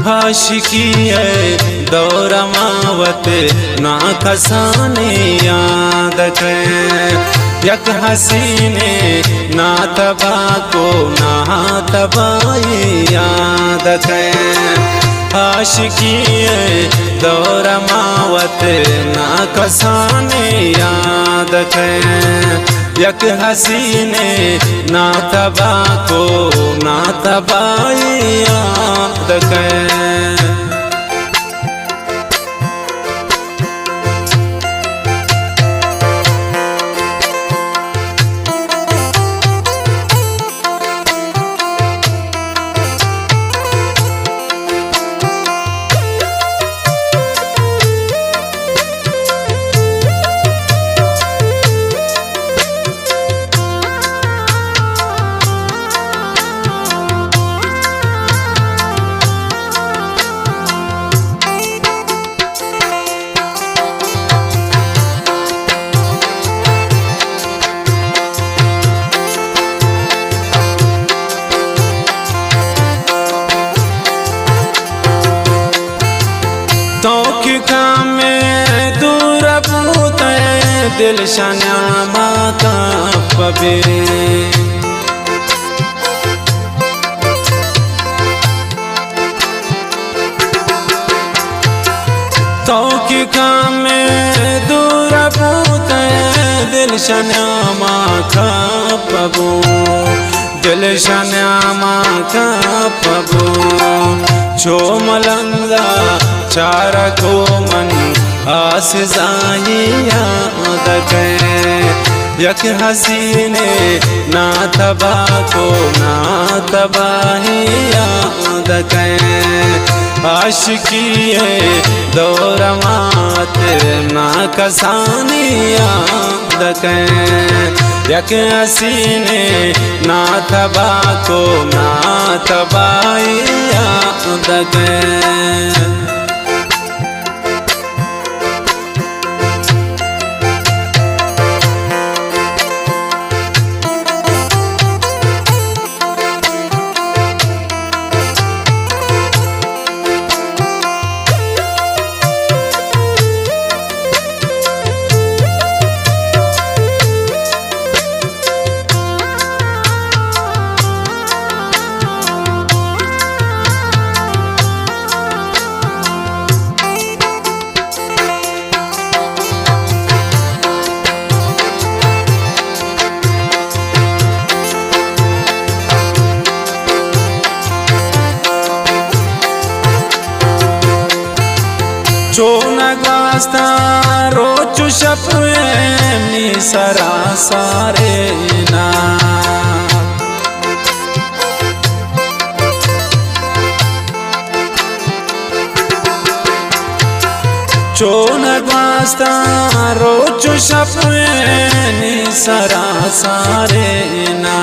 عاشقی ءِ دور ءَ ما وت ناکسانیں یاد کئیں، یک حسینے ناتباک ءُ ناتباہی یاد کئیں۔ عاشقی ءِ دور ءَ ما وت ناکسانیں یاد کئیں، یک حسینے ناتباک ءُ ناتباہی یاد کئیں۔ تو کہ کمے دور بوتئے، دل شہ نیاما کپ بی۔ تو کہ کمے دور بوتئے، دل شہ نیاما کپ بو۔ دل شہ نیاما کپ بو۔ چو ملنگا چارگ ءُ من آس زاہی یاد کئیں، یک حسینے ناتباک ءُ ناتباہی یاد کئیں۔ عاشقی ءِ دور ءَ ما وت ناکسانیں یاد کئیں، یک حسینے ناتباک ءُ ناتباہی یاد کئیں۔ چون گواستاں روچ ءُ شپ ءَ نی سرا سارے نا۔ چون گواستاں روچ ءُ شپ ءَ نی سرا سارے نا،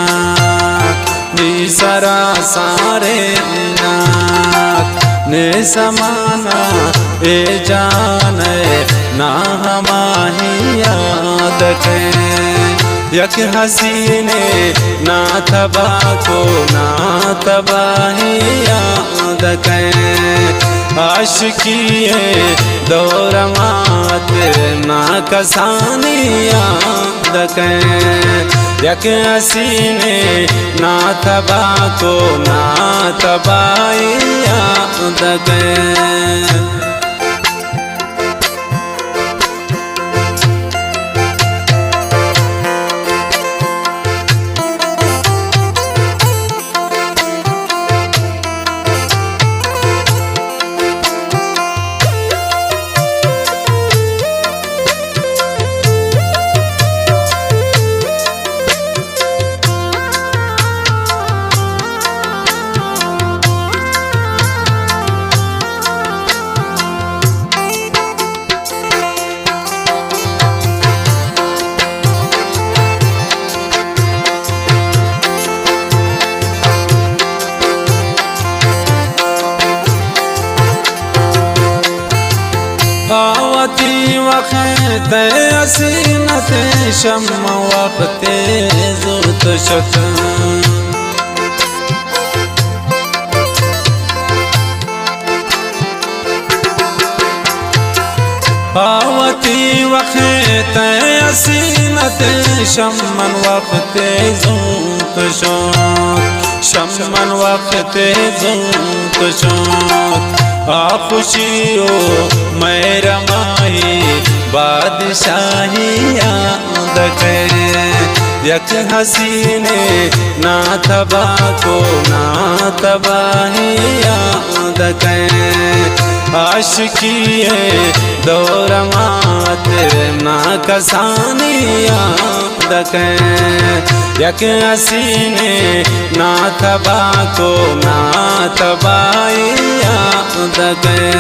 نی سرا سارے نا، نی سمانا اے جان ءَ نا ہماہی یاد کئیں۔ یک حسینے ناتباک ءُ ناتباہی یاد کئیں۔ عاشقی ءِ دور ءَ ما وت ناکسانیں یاد کئیں۔ یک حسینے ناتباک ءُ ناتباہی یاد کئیں۔ آ وتی وقت ءِ حسینت، شم وقت زرت شت۔ تی وخت حسینت، شمن وخت زوت شد، شمن وخت زوت شد. آ خوشی و مہرمائی بادشاہی یاد کئے. یک حسینے نا تباہ کو نا تباہی یاد کئے. عاشقی دور مات نا کسانی یاد کئے. یک حسینے نا تباہ کو نا تباہی یاد کئے.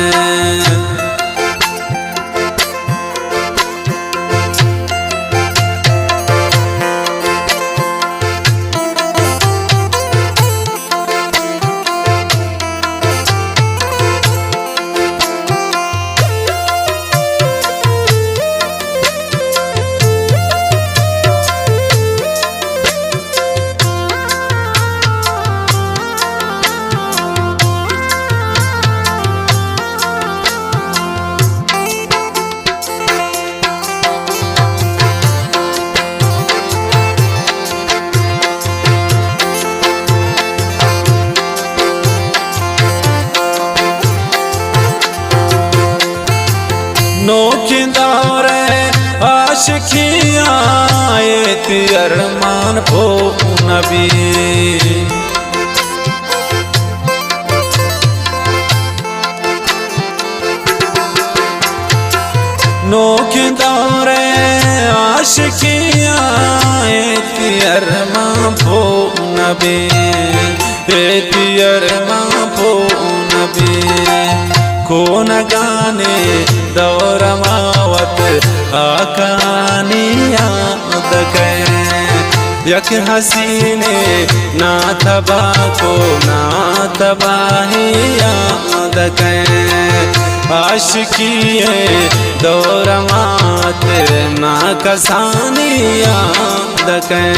نوکیں دور ءِ عاشقیاں ایتی ارمان پون بی. نوکیں دور ءِ عاشقیاں ایتی ارمان پون بی. ایتی ارمان پون بی. کونگانی دور ما وت آکانی یاد کئے. یک حسینے نا تباہ کو نا تباہی یاد کئے. عاشقی دور مات نا کسانی یاد کئے.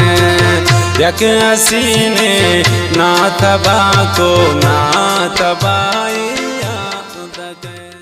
یک حسینے نا تباہ کو نا تباہی یاد کئے.